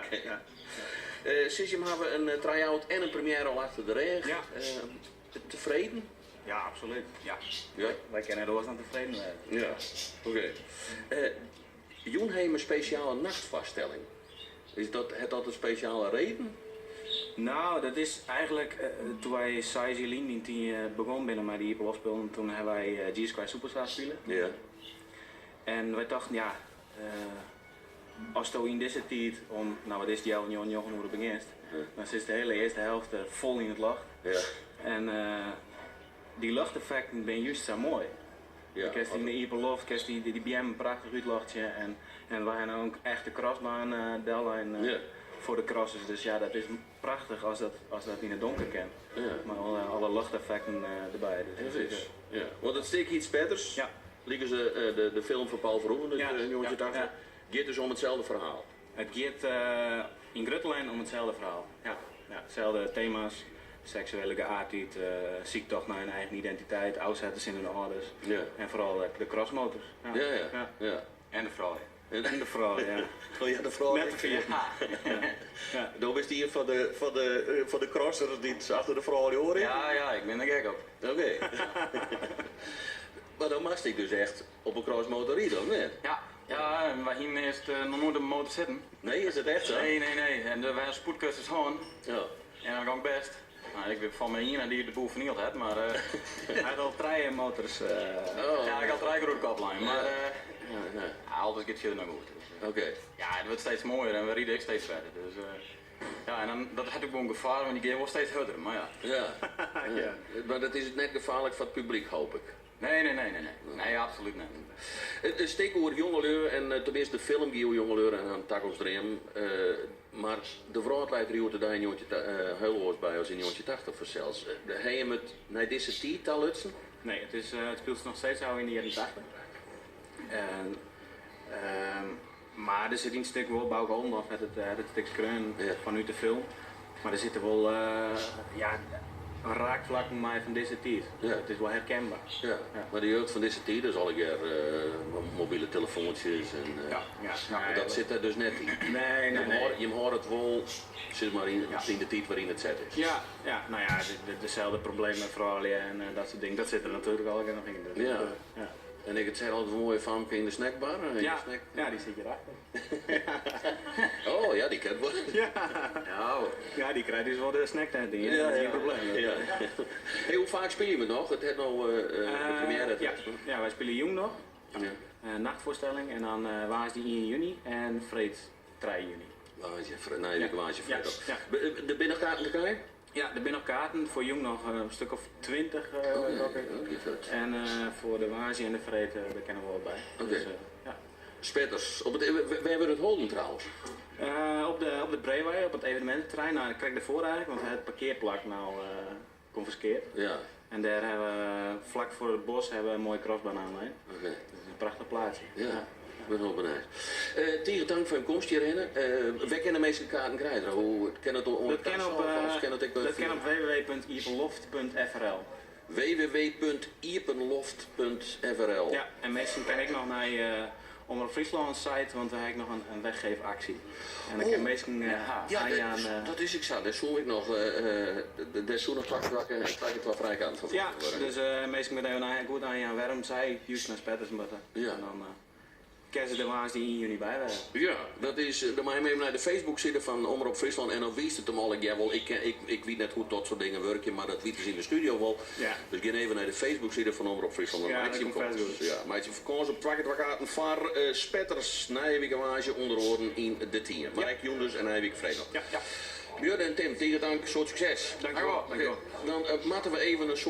Oké. Ja. Sis, jim hawwe in try-out en in première al achter de rêch. Ja. Tefreden? Ja, absolút. Ja. Ja? Wy kinne net oars dan tefreden wêze. Ja, oké. Jûn ha jim in spesjale nachtfoarstelling. Is dat, hat dat in spesjale reden? No, dat is eigenlik, doe't wy 6 jier lyn yn Tynje begûn binne mei de iepenloftspullen, toen ha wy Jesus Christ Superstar spile. En wy tochten, ja, asto yn dizze tiid om, no wat is it, healwei 9, 9 oere begjinst, dan sitst de hiele earste helte fol yn it ljocht. En dy ljochteffekten binne just sa moai. Dan kinst yn de iepen loft kinst dy dy beammen prachtich útljochtsje en en wy ha no in echte crossbaan dellein foar de crossers, dus ja, dat is prachtich as dat as dat yn it donker kin. Mei alle alle ljochteffekten derby. Dus dat is, Ja, want it stik hjit Spetters, lykas de de film fan Paul Verhoeven út 1980, giet dus om itselde ferhaal. It giet yn grutte lijnen om itselde ferhaal, ja. Ja, itselde tema's, seksuele geaardheid, syktocht nei in eigen identiteit, ôfsetters tsjin de âlders en foaral de crossmotors. Ja, ja, ja. En de froulju. En de froulju, ja. Oh ja, de froulju. Net te ferjitten. Ja. Do bist ien fan de, fan de, fan de crossers dy't achter de froulju oan rinne? Ja, ja, ik bin der gek op. Oké. Mar dan moatst ek dus echt op in crossmotor ride, of net? Ja, ja, en wy hienen earst noch noait op in motor sitten. Nee, is dat echt sa? Nee, nee, nee. En wy ha in spoedkursus hân. Ja. En dat gong bêst. No, ik bin fan my ien dy't de boel fernield hat, mar. Hy hat al trije motors. Ja, ik ha trije kear oer de kop lein, mar alles giet fierder noch goed. Oké. Ja, it wurdt steeds moaier en we ride ek steeds verder, dus ja, en dan, dat hat ek wol in gefaar, want je gean wol steeds hurder, mar ja. Ja. Ja. Mar dat is net gefaarlik foar it publyk, hoop ik. Nee, nee, nee, nee, nee. Nee, absolút net. In stik oer jongelju en teminsten de film gie oer jongelju en harren takomstdreamen. Mar de wrâld leit der hjoed-de-dei hiel oars by as yn 1980 fansels. Ha jim it nei dizze tiid ta lutsen? Nee, it is, it spilet noch steeds ôf yn de jierren 80. En, mar der sit yn it stik wol, Bouke Oldendorf hat it, hat it stik skreaun fanút de film, mar der sitte wol, ja, raakflakken mei fan dizze tiid. Ja. It is wol herkenber. Ja, mar de jeugd fan dizze tiid is allegear mobile telefoantsjes en Ja, ja. mar dat sit dêr dus net yn. Nee, nee, nee. Jim hâlde it wol sis mar yn de tiid wêryn it set is. Ja, ja, no ja, deselde problemen mei froulju en dat soart dingen, dat sit der natuerlik allegear noch yn. Dus Ja. ja. En ik it sei altyd in moaie famke yn de snackbar. In Ja, snack. ja, dy sit hjirachter. Oh ja, dy ken wol. Ja. Ja. Ja, dy krijt dus wol de snacktent yn, Ja, dat is ja. gjin probleem. Ja. Hey, hoe faak spylje we noch? It hat no de première. Ja, ja, wy spylje jûn noch. Ja. Nachtfoarstelling en dan woansdei ien juny en freed trije juny. Woansdei, nije wike woansdei freed al. Ja. Der binne noch kaarten te krijen? Ja, der binne noch kaarten. Foar jûn noch in stik of 20 gok ik. En foar de woansdei en de freed, dêr kinne wol wat by. Oké. Dus, ja. Spetters. Op it, wêr wurdt it holden trouwens? Op de, op de Breewei, op it eveneminteterrein. No, krekt derfoar eigentlik, want we ha it parkearplak no konfiskeard. Ja. En dêr ha we, flak foar it bos, ha we in moaie crossbaan oanlein. Oké. Dus it is in prachtich plaatsje. Ja, ik bin hiel benijd. Tige tank foar jim komst hjirhinne. Wêr kinne minsken kaarten krije? Hoe kin it oan de kassa of kin it ek Dat kin op www.iepenloft.frl. www.iepenloft.frl. Ja, en minsken kinne ek noch nei Omrop Fryslân site, want we ha ek noch in weggeefactie. En dan kinne minsken Ja, aanjaan. dat is ek sa. Dêr soe ik noch, dêr soe noch twa kear twa frijkaarten foar Ja, ferkocht wurde. dus minsken moatte even goed oanjaan wêrom't sy júst nei Spetters moatte. Ja. En dan kinne se der woansdei ien juny by wêze. Ja, dat is, dan mei jim even nei de Facebookside fan Omrop Fryslân en dan wiist it him allegear wol. Ik, ik, ik wit net hoe't dat soart dingen wurkje, mar dat witte se yn de studio wol. Ja. Dus gean even nei de Facebookside fan Omrop Fryslân. Dan Ja, meitsje dat jim komt fêst kâns. goed. Ja, meitsje jim kâns op twa kear twa kaarten foar Spetters nije wike woansdei ûnder oaren yn De Tynje. Mar ek jûn dus en nije wike freed noch. Ja, ja. Björn en Tim, tige tank, soad sukses. Dankjewol, dankjewol. Dan moatte we even in soad.